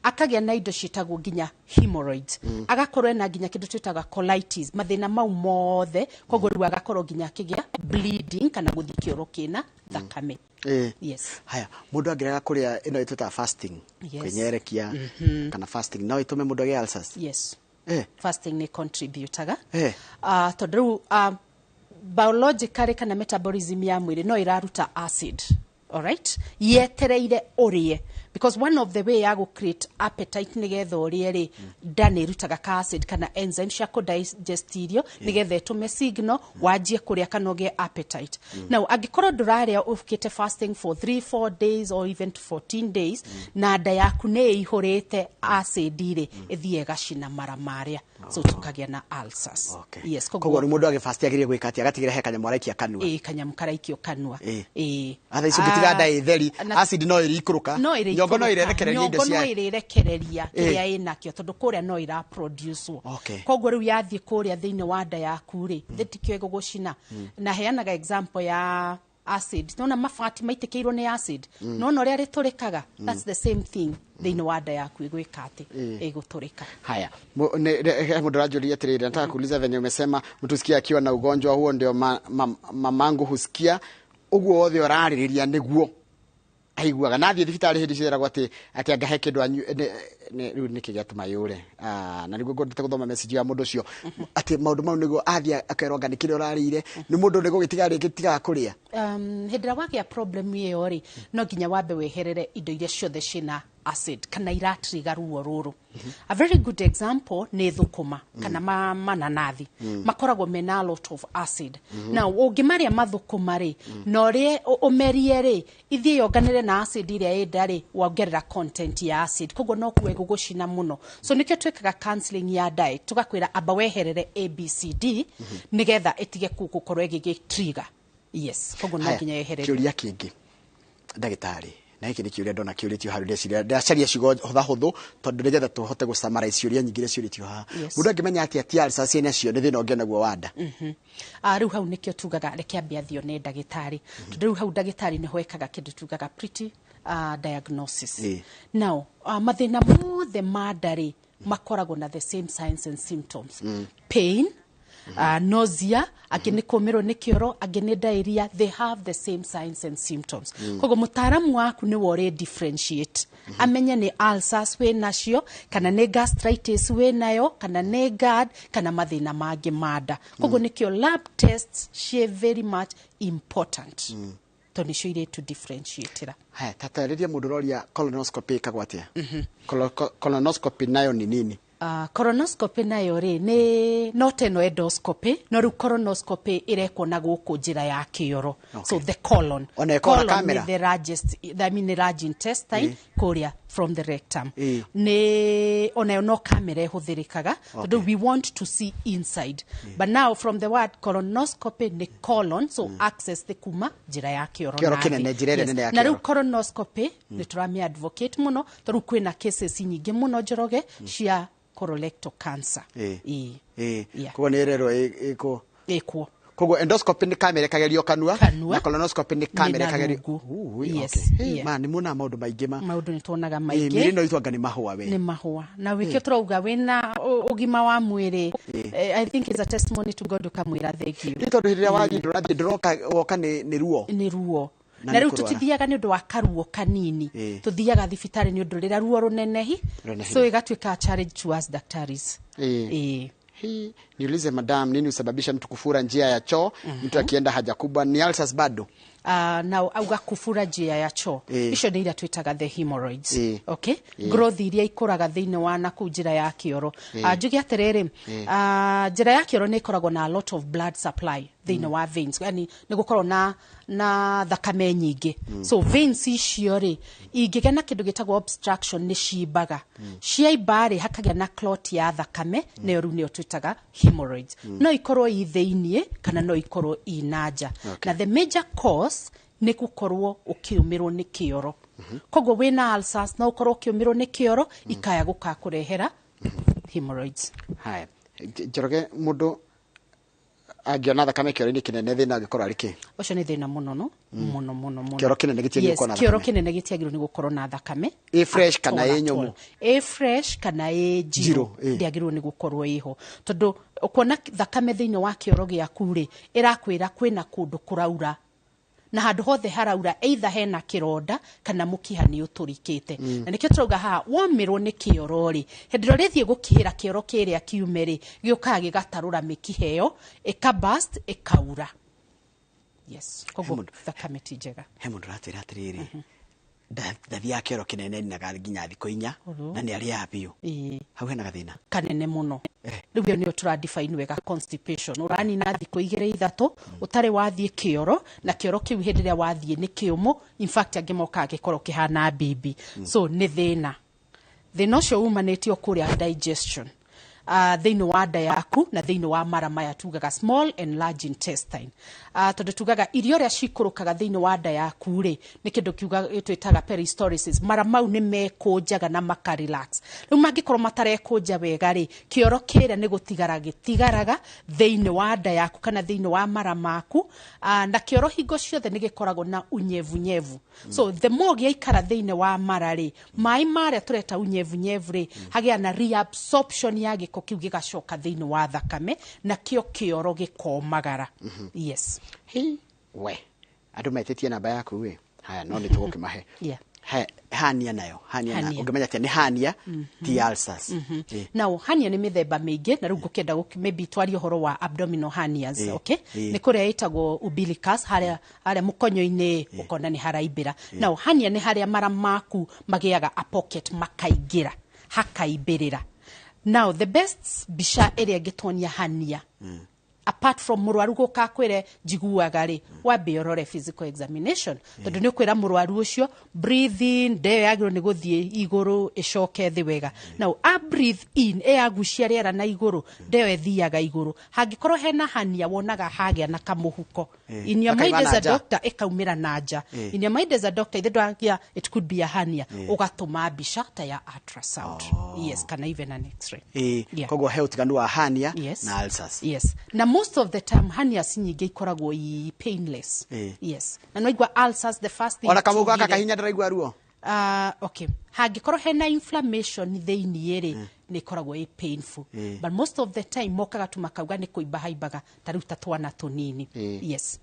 akagĩa na indo ciĩtagwo nginya hemorrhoids, agakorwo ena nginya kĩndũ twĩtaga colitis, mathĩna mau mothe. Koguo rĩu agakorwo nginya akĩgĩa bleeding kana gũthiĩ kĩoro kĩna thakame. Yes. Haya, mũndũ angĩrega kũrĩa, ĩno ĩtwĩtaga fasting, kwĩnyerekia kana fasting, no ĩtũme mũndũ agĩe ulcers? Yes. Fasting nĩ contributaga, tondũ rĩu biologically kana metabolism ya mwĩrĩ no ĩraruta acid, alright, yetereire ũrĩe, because one of the way ya gũ create appetite nĩgetha ũrĩe rĩ, nda nĩ ĩrutaga ka acid kana enzyme cia kũ digest irio nĩgetha ĩtũme signal wanjie kũrĩa kana ũgĩe appetite. Now angĩkorwo ndũrarĩa, ũkĩte fasting for 3 4 days or even to 14 days, na nda yaku nĩ ĩihũrĩte acid rĩ, ĩthiĩ ĩgacina mara marĩa, so tũkagĩa na ulcers. Yes. Koguo rĩu mũndũ agĩfast agĩrĩire gwĩka atĩa? Agatigĩra he kanyamũ araikia kanua? Ĩ, kanyamũ karaikio kanua. Ĩ. Atha ici ũngĩtiga nda ĩ theri, acid no ĩrĩikũrũka. No ĩrĩ Nyongo no ĩrerekereria indo nyongo no cia ĩrĩrekereria kĩrĩa ĩnakĩo, tondũ kũrĩa no ĩra produce. Koguo rĩu yathiĩ kũrĩa thĩinĩ wa nda yaku rĩ, thĩtikĩo ĩgũgũcina. Na heanaga example ya acid, nona mabati maitĩkĩirwo nĩ acid, nona ũrĩa rĩtũrĩkaga. That's the same thing thĩinĩ wa nda yaku ĩgwĩka atĩ ĩgũtũrĩka. Haya, he mũndũ aranjũria atĩrĩrĩ, nataka kuuliza venye umesema mtu sikia akiwa na ugonjwa huo ndio mamangu husikia ũguo wothe ũrarĩrĩria nĩguo aiguaga na athiĩ thibitarĩ hĩndĩ ciothe eragwo atĩ anga he kĩndũ rĩu nĩkĩ gĩatũma yũre. Ah, na nĩguo ngwendete gũthoma message ya mũndũ ũcio atĩ maũndũ mau nĩguo athiĩ akerwo anga nĩ kĩrĩa ũrarĩire nĩ mũndũ nĩ gũgĩtiga rĩngĩ tigaga kũrĩa. Hĩndĩ ĩrĩa wagĩa problem ĩyo rĩ, no nginya wambe weherere indo iria ciothe ciĩna acid kana iratriga ruo rũrũ. A very good example nĩ thũkũma kana mananathi, makoragwo mena a lot of acid. Now ũngĩmarĩa mathũkũma rĩ, na ũrĩe ũmerie rĩ, ithiĩ yonganĩre na acid ĩrĩa ĩ nda rĩ, wongerera content ya acid, koguo no kuo ĩgũgũcina mũno. So nĩkĩo twĩkaga counseling ya diet, tũgakwĩra amba weherere ABCD nĩgetha ĩtige gũkorwo ĩgĩgĩ trigger. Yes, koguo no Haya, nginya yeherere. Kĩũria kĩngĩ, ndagĩtarĩ, na gĩkĩ nĩ kĩũria ndona kĩũrĩtio hau, ndeciria ndacaria ciugo hũthahũthũ tondũ nĩgetha tũhote gũsummarize ciũria nyingĩ iria ciũrĩtio haha. Mũndũ angĩmenya atĩa ti ulcers ciĩ nacio, nĩ thĩna ũngĩ naguo wa nda? Rĩu hau nĩkĩo tugaga reke ambe athiĩ one ndagĩtarĩ, tondũ rĩu hau ndagĩtarĩ nĩho ekaga kĩndũ tugaga pretty diagnosis. Now mathĩna mothe ma nda rĩ, makoragwo na the same signs and symptoms: pain, nausea, angĩ nĩ kũmĩrwo nĩ kĩoro, angĩ nĩ diarrhea. They have the same signs and symptoms. Koguo mũtaaramu waku nĩwe ũrĩ differentiate, amenye nĩ ulcers wĩ nacio kana nĩ gastritis wĩ nayo kana nĩ GERD kana mathĩna mangĩ ma nda. Koguo nĩkĩo lab tests ciĩ very much important. Tondũ nĩcio irĩ differentiate. Haya, tatarĩria mũndũ ũroria colonoscopy ĩkagwo atĩa? Colonoscopy nayo ni nini? Colonoscopy nayo rĩ nĩ no teno endoscopy, no rĩu colonoscopy ĩrekwo na gũkũ njĩra ya kĩoro. So the colon. Ona ĩkoragwo na Colon kamera? nĩ the largest, I mean the large intestine kũrĩa from the rectum. Nĩ onayo no kamera ĩhũthĩrĩkaga tondũ we want to see inside. But now from the word colonoscopy nĩ colon, so access nĩ kuma njĩra ya kĩoro Kĩoro na thĩ. kĩnene, njĩra ĩrĩa Yes. nene ya Na rĩu kĩoro. colonoscopy nĩ tũramĩ advocate mũno tondũ kwĩna cases nyingĩ mũno Njoroge cia colorectal cancer. Ĩĩ. Yeah. Koguo nĩ ĩrerwo ĩkwo. Ĩkwo. Koguo endoscopy nĩ kamera ĩkagerio kanua, Kanua. na colonoscopy nĩ kamera Nĩ na ĩkagerio rungu. Ui, Yes, okay. Hey, yeah. ma nĩ muonaga maũndũ maingĩ ma Maũndũ nĩ tuonaga Ĩ, maingĩ. mĩrĩ ĩno itwanga nĩ mahũa we. Nĩ mahũa na wĩkĩo tũrauga wĩna ũgima wa mwĩrĩ. I think it's a testimony to God ũkamwĩra thank you. Nĩ tondũ hĩndĩ ĩrĩa wathiĩ ndũrathiĩ ndũroka woka nĩ ruo. Nĩ ruo. Na Na nĩ rĩu kũrwara. tũtithiaga nĩ ũndũ wa karuo kanini, tũthiaga thibitarĩ nĩ ũndũ rĩrĩa ruo rũnenehi, Rũnenehi. so ĩgatuĩka challenge to us doctors. Hii, niulize madam, nini husababisha mtu kufura njia ya choo mtu akienda haja kubwa? Ni ulcers bado? Na auga kufura njia ya choo, icio nĩ iria twĩtaga the hemorrhoids. Okay, growth iria ikũraga thĩinĩ wa na kũu njĩra ya kĩoro. Njuge atĩrĩrĩ, njĩra ya kĩoro nĩ ĩkoragwo na a lot of blood supply thĩinĩ wa veins, yani nĩ gũkorwo na thakame nyingĩ. So veins icio rĩ ingĩgĩa na kĩndũ gĩtagwo obstruction nĩ cimbaga. Ciaimba rĩ hakagĩa na clot ya thakame, nayo rĩu nĩyo twĩtaga hemorrhoids. No ikorwo i thĩiniĩ kana no ikorwo i na nja. Na the major cause nĩ gũkorwo ũkĩũmĩrwo nĩ kĩoro. Koguo wĩna ulcers no ũkorwo ũkĩũmĩrwo nĩ kĩoro, ikaya gũkakũrehera hemorrhoids. Haya, Njoroge, mũndũ angĩona thakame kĩoro-inĩ kĩnene thĩna angĩkorwo arĩ kĩ? Ũcio nĩ thĩna mũno no mũno mũno mũno. Kĩoro kĩnene gĩtiagĩrĩirwo Yes, gũkorwo na kĩoro thakame. kĩnene gĩtiagĩrĩirwo nĩ gũkorwo na thakame. Ĩ fresh At kana all, ĩ at nyũmũ? all. Ĩ fresh kana ĩ Njirũ, njirũ ndĩagĩrĩirwo nĩ gũkorwo ĩho, tondũ ũkuona thakame thĩinĩ wa kĩoro gĩaku rĩ ĩrakwĩra kwĩna kũndũ kũraura, na handũ hothe haraura either hena kĩronda kana mũkiha nĩ ũtũrikĩte. Na nĩkĩo tũrauga haha womĩrwo nĩ kĩoro rĩ, hĩndĩ ĩrĩa ũrĩthiĩ gũkihĩra kĩoro kĩrĩa kiume rĩ, gĩũkaga gĩgatarũra mĩkiha ĩyo, ĩka burst, ĩkaura. Yes, koguo thakame ti njega. He mũndũ ũratwĩra atĩrĩrĩ, ndathiaga kĩoro kĩnene ninaga nginya thikũ 4 na nĩ arĩaga biũ. Hau hena gathĩna kanene mũno. Rĩu ĩyo nĩyo tũra define wega constipation. Ũranina thikũ 2 3 ũtarĩ wathiĩ kĩoro, na kĩoro kĩu hĩndĩ ĩrĩa wathiĩ nĩ kĩũmũ, in fact angĩ mokaga gĩkorwo kĩhana mbimbi. So nĩ thĩna. Thĩna ũcio umanĩtio kũrĩa digestion. Thĩinĩ wa nda yaku na thĩinĩ wa mara maya tugaga small and large intestine. Tondũ tugaga irio ũrĩa cikũrũkaga thĩinĩ wa nda yaku rĩ nĩ kĩndũ kiuga twĩtaga peristalsis. Mara mau nĩ mekũnjaga na maka relax. Rĩu mangĩkorwo matarekũnja wega rĩ, kĩoro kĩrĩa nĩ gũtigara gĩtigaraga thĩinĩ wa nda yaku kana thĩinĩ wa mara maku. Na kĩoro hingo ciothe nĩ gĩkoragwo na unyevunyevu. So the more gĩaikara thĩinĩ wa mara rĩ, maĩ marĩa tũreta unyevunyevu rĩ, hagĩa na reabsorption ya gĩko kĩu gĩgacoka thĩinĩ wa thakame, na kĩo kĩoro gĩkomagara. Yes. Hi, we andũ metĩtie namba yaku ĩ. Haya, no nĩ tũgũkĩmahe. Hernia nayo, hernia na Hernia. ũngĩmenya atĩa nĩ hernia ti ulcers? Now hernia nĩ mĩthemba mĩingĩ, na rĩu ngũkĩenda maybe twarie ũhoro wa abdominal hernias, okay? Nĩ kũrĩa ĩtagwo umbilicus, harĩa mũkonyo-inĩ ũkona nĩ haraimbĩra. Now hernia nĩ harĩa mara maku magĩaga a pocket makaingĩra, hakaimbĩrĩra. Now the best mbica ĩrĩa ĩngĩtuonia hernia, apart from mũrwaru gũka akwĩre njiguaga rĩ, wambe ũrore physical examination, tondũ nĩ ũkwĩra mũrwaru ũcio breathe in, nda ĩyo yagĩrĩirwo nĩ gũthiĩ igũrũ ĩcoke thĩ wega. Now a breathe in, ĩyagucia rĩera na igũrũ, nda ĩyo ĩthiaga igũrũ. Hangĩkorwo hena hernia wonaga hagĩa na kamũhuko. In your Gakauma mind as a na nja. doctor, ĩkaumĩra na nja. In your mind as a doctor, ithe ndwagia it could be a hernia, ũgatũma mbica ta ya ultrasound. Yes, kana even an x-ray. Koguo he ũtiganu wa hernia Yes. na ulcers. Yes. Na most of the time hernias nyingĩ ikoragwo i painless. Yes. Na nwaigua ulcers the first thing Ona kamũhuko gaka tugire. kahinya ndĩraigua ruo. Okay. Hangĩkorwo hena inflammation thĩiniĩ rĩ, nĩ ĩkoragwo ĩ painful. But most of the time mokaga tu makauga nĩ kũimba haimbaga ta rĩu ta twana tũnini. Yes.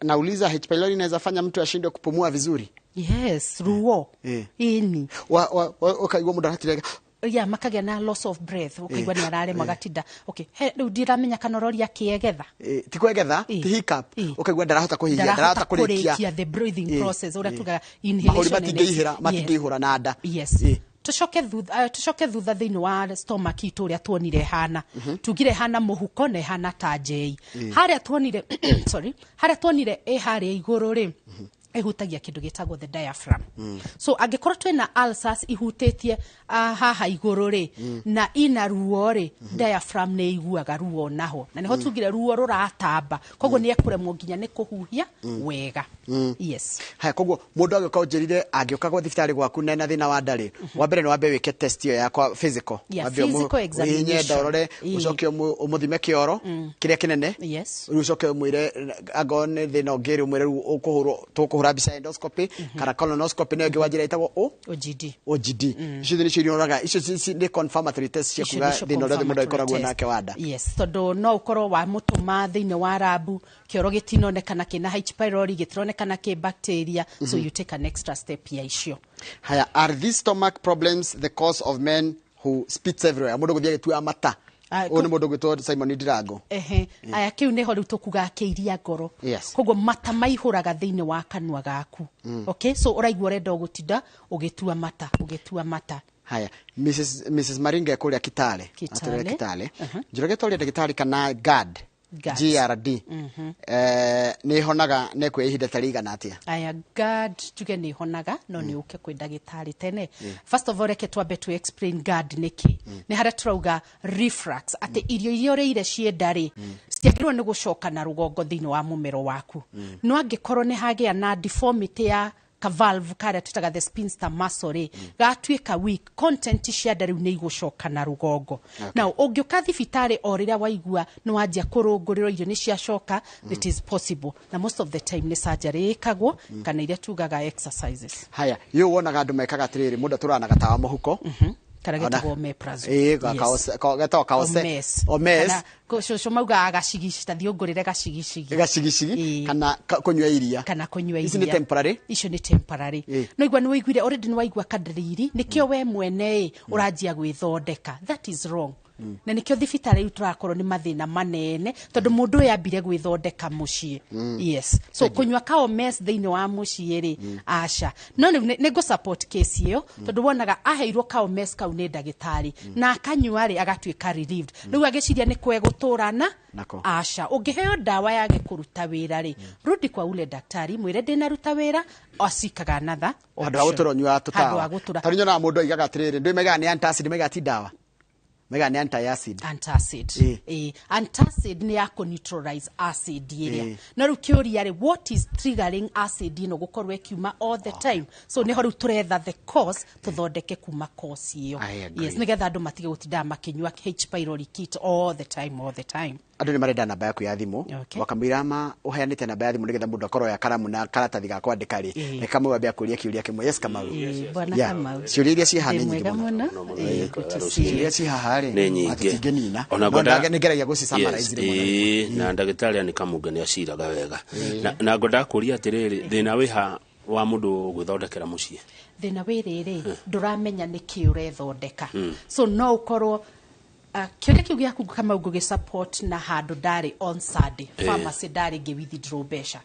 Nauliza, H pylori inaweza fanya mtu ashindwe kupumua vizuri? Yes, ruo. Ini. Ũkaigua mũndũ aratirega. Yeah, makagĩa na loss of breath, ũkaigua nĩ ararema gatinda. Okay, he rĩu ndiramenya kana ũroria kĩegetha. Ti kwegetha, ti hiccup, ũkaigua ndarahota kũhihia, ndarahota kũrĩkia the breathing process, ũrĩa tugaga inhalation. Mahũri matingĩihĩra, matingĩihũra na nda. Yes. Tucoke thutha thĩinĩ wa stomach itũ ũrĩa tuonire hana. Tugire hana mũhuko na hana ta njei. Harĩa tuonire sorry, harĩa tuonire ĩ harĩa igũrũ rĩ, ihutagia kindu gitagwo the diaphragm. So angikorwo twina ulcers ihutĩtie haha igũrũ rĩ, na ina ruo rĩ, diaphragm nĩ iguaga ruo naho, na niho tugire ruo ruratamba, koguo nĩ ekũremwo nginya nĩ kũhuhia wega. Yes. Haya, koguo mũndũ angĩũka ũnjĩrire angĩũka gwa thibitarĩ gwaku na ena thĩna wa nda rĩ, wa mbere nĩ wambe wĩke test ĩyo yakwa physical. Physical examination. Ũrore, ũcoke ũmũthime kĩoro kĩrĩa kĩnene. Yes. Rĩu ũcoke ũmwĩre angorwo nĩ thĩna ũngĩ rĩ, ũmwĩre rĩu ũkũhũrwo, tũkũhũra mbica endoscopy kana colonoscopy, nĩyo ĩngĩ wa njĩra ĩtagwo OGD. OGD. Icio nĩcio iroraga, icio nĩ confirmatory test cia kuga thĩna ũrĩa mũndũ akoragwo nake wa nda. Yes, tondũ no ũkorwo wa mũtũma thĩinĩ wa rabu, kĩoro gĩtinonekana kĩna H pylori, gĩtironekana kĩ bacteria, so you take an extra step ya icio. Haya, are these stomach problems the cause of men who spits everywhere? Mũndũ gũthiĩ agĩtua mata. Ũyũ nĩ mũndũ ũgwĩtwo Simon Ndirango. Ehe, aya kĩu nĩho rĩu tũkugaga kĩiria ngoro. Yes. Koguo mata maihũraga thĩinĩ wa kanua gaku. Okay, so ũraigua ũrenda ũgũtinda ũgĩtua mata, ũgĩtua mata. Haya, Mrs Maringa kũrĩa Kitale. Atũrĩa Kitale. Njoroge tũrĩa ndagĩtarĩ kana GARD. GRD. Nĩ honaga nĩ kwa ihinda ta rĩigana atĩa? Aya, GARD tuge nĩ honaga no nĩ ũke kwĩ ndagĩtarĩ tene. First of all, reke twambe to explain GARD nĩkĩ. Nĩ harĩa tũrauga reflux, atĩ irio iria ũrĩire ciĩ nda rĩ, ciagĩrĩirwo nĩ gũcoka na rũgongo thĩinĩ wa mũmero waku. No angĩkorwo nĩ hagĩa na deformity ya ka valve karĩa twĩtaga the sphincter muscle rĩ, gatuĩka weak, content cia nda rĩu nĩ igũcoka na rũgongo. Now ũngĩũka thibitarĩ o rĩrĩa waigua nĩ wanjia kũrũngũrĩrwo irio nĩ ciacoka, it is possible, na most of the time nĩ surgery ĩkagwo kana iria tugaga exercises. Haya, yũ wonaga andũ mekaga atĩrĩrĩ, mũndũ atũraga na gatawa mũhuko, kana getagwo omeprazole. Getagwo kaose. Omes. Cũcũ maugaga gacigicigi, ta thiĩ ũngũrĩre gacigicigi. Gacigicigi kana kũnyua iria. Kana kũnyua iria. Ici nĩ temporary. Icio nĩ temporary. No igua nĩ waiguire already, nĩ waigua kadariri, nĩkĩo we mwene ĩ ũranjia gwĩthondeka. That is wrong. Na nĩkĩo thibitarĩ rĩu tũrakorwo nĩ mathĩna manene, tondũ mũndũ ũyũ ambire gwĩthondeka mũciĩ. Yes. So kũnyua ka Omes thĩinĩ wa mũciĩ rĩ, aca. No nĩ ngũ support case ĩyo, tondũ wonaga aheirwo ka Omes kau nĩ ndagĩtarĩ, na akanyua rĩ agatuĩka relieved. Rĩu agĩciria nĩ kwegũtũrana aca. Ũngĩheo ndawa yage kũruta wĩra rĩ, rudi kwa ule daktari, mwĩre ndĩnaruta wĩra, acikaga another option. Handũ ha gũtũra ũnyuaga tũtawa. Tondũ nyonaga mũndũ oigaga atĩrĩrĩ, ndũĩ maigaga nĩ antacid, maigaga ti ndawa. Maigaga nĩ antacid. Antacid. Antacid nĩ ya kũ neutralize acid ĩrĩa. No rĩu kĩũria rĩ, what is triggering acid ĩno gũkorwo ĩkiuma all the time? So nĩho rĩu tũretha the cause, tũthondeke kuma cause ĩyo. Yes, nĩgetha andũ matige gũtindaga makĩnyua H pylori kit all the time, all the time. Andũ nĩ marenda namba yaku ya thimũ, wakamwĩra ma ũheanĩte namba ya thimũ nĩgetha mũndũ akorwo ya karamu na karatathi ga kwandĩka rĩ, reke Kamau ambe akũrie kĩũria kĩmwe. Yes, Kamau. Bwana Kamau. Ciũria iria ciĩ haha nĩ nyingĩ mũno. Ciũria iria ciĩ haha rĩ, nĩ nyingĩ. Tũtingĩnina. No nĩngeragia gũci-summarize rĩmwe. Na ndagĩtarĩ nĩ Kamunga nĩ aciraga wega. Na ngwendaga kũria atĩrĩrĩ, thĩna wĩ ha wa mũndũ gwĩthondekera mũciĩ? Thĩna wĩ rĩrĩ, ndũramenya nĩkĩ ũrethondeka. So no ũkorwo kĩũria kĩu gĩaku Kamau ngũgĩ support na handũ ndarĩ on Sunday, pharmacy ndarĩ ngĩ withdraw mbeca,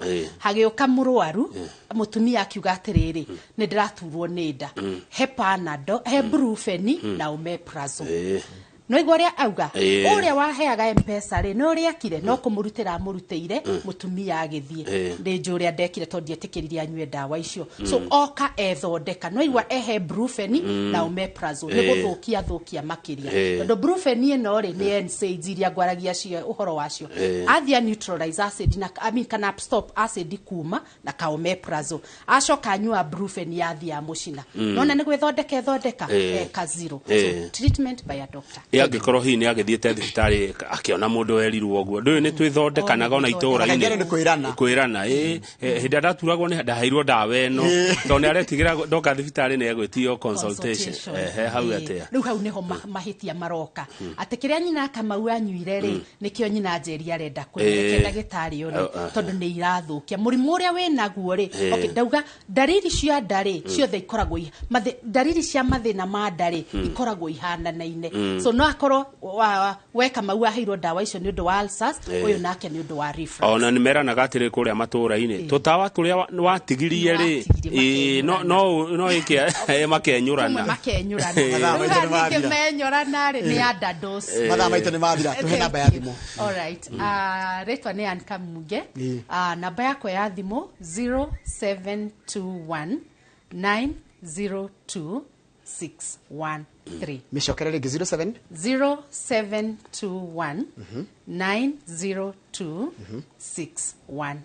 hagĩũka mũrwaru mũtumia akiuga atĩrĩrĩ, nĩ ndĩraturwo nĩ nda, he Panadol, he Brufen na omeprazole. No igua ũrĩa auga, ũrĩa waheaga M-Pesa rĩ, nĩ ũrĩa ekire, no kũmũrutĩra amũrutĩire, mũtumia agĩthiĩ. Nĩ njũĩ ũrĩa ndekire tondũ ndietĩkĩrire anyue ndawa icio. So oka ethondeka, no igua ehe Brufen na omeprazole, nĩ gũthũkia thũkia makĩria. Tondũ Brufen ĩno rĩ, nĩ NSAIDs iria ngwaragia cio ũhoro wacio. Athia neutralize acid na, I mean, kana stop acid kuma na ka omeprazole. Acoka anyua Brufen yathia amũcina. Nona nĩ gwĩthondeka ethondeka, eka zero. So treatment by a doctor. Angĩkorwo hihi nĩ agĩthiĩte thibitarĩ akĩona mũndũ werirwo ũguo, ndũyũ nĩ twĩthondekanaga ona itũũra-inĩ. Kaingĩ andũ nĩ kwĩrana. Kwĩrana, ĩ hĩndĩ ĩrĩa ndaturagwo nĩ ndaheirwo ndawa ĩno, tondũ nĩ aretigĩra ndoka thibitarĩ nĩ egwĩtio consultation. Ehe, hau atĩa? Rĩu hau nĩho mahĩtia maroka, atĩ kĩrĩa nyina Kamau anyuire rĩ, nĩkĩo nyina Njeri arenda kũnyua, reke ndagĩtarĩ one, tondũ nĩ irathũkia mũrimũ ũrĩa wĩnaguo rĩ. Okay, ndauga ndariri cia nda rĩ, ciothe ikoragwo ndariri cia mathĩna ma nda rĩ, ikoragwo ihananaine. So no akorwo we Kamau aheirwo ndawa icio nĩ ũndũ wa ulcers, ũyũ nake nĩ ũndũ wa reflux. Ona nĩ meranaga atĩrĩ kũrĩa matũũra-inĩ, tũtawa tũrĩa watigirie rĩ, Watigirie. No ĩke makenyũrana. Tumwe makenyũrana. Mathaa maitũ nĩ Rĩu mathira. ningĩ menyorana rĩ, nĩ underdose. Mathaa maitũ nĩ mathira, tũhe namba ya thimũ. Alright. Rĩtwa nĩ Ann Kamunge. Namba yakwa ya thimũ 0721 902 613. Mĩcokere rĩngĩ, 07 0721 902 613.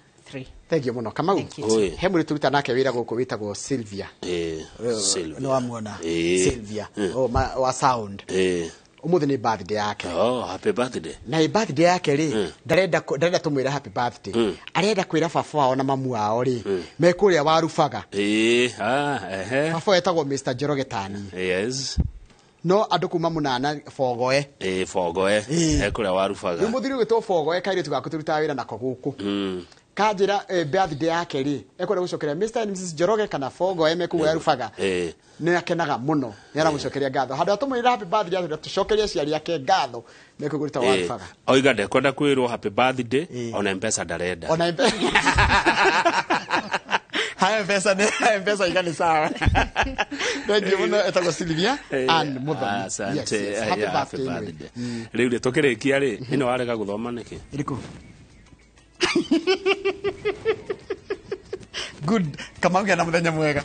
Thank you mũno, Kamau. Thank you. Oi. He mũrĩ tũruta nake wĩra gũkũ wĩtagwo Sylvia. Sylvia. Nĩ wamuona? Sylvia. Oh, wa sound. Ũmũthĩ nĩ birthday yake. Oh, happy birthday. Na ĩ birthday yake rĩ, ndarenda tũmwĩre happy birthday, arenda kwĩra baba wao na mamu wao rĩ, me kũrĩa Warubaga. Ah, ehe. Baba wao etagwo Mr Njoroge Tani. No andũ kuma mũnana Bogoe. Bogoe. Kũrĩa Warubaga. Rĩu mũthuri ũgĩtwo Bogoe, kairĩtu gaku tũrutaga wĩra nako gũkũ, kanjĩra birthday yake rĩ, ekwenda gũcokeria Mr and Mrs Njoroge kana Bogoe me kũu Warubaga. Nĩ akenaga mũno, nĩ aramũcokeria ngatho handũ atũmwĩra happy birthday, atwĩra tũcokerie aciari ake ngatho me kũu gwĩtagwo Warubaga. Oiga ndekwenda kwĩrwo happy birthday, ona Mpesa ndarenda. Ona haya Mpesa, nĩ haya Mpesa iga nĩ sawa. Thank you mũno, etagwo Sylvia Ann Muthoni. Asante. Yes. Happy Yeah, happy birthday anyway. birthday. Rĩu rĩ, tũkĩrĩkia rĩ, ĩno warega gũthoma nĩkĩ? Ĩrĩkũ? Good. Kamau, gĩa na mũthenya mwega.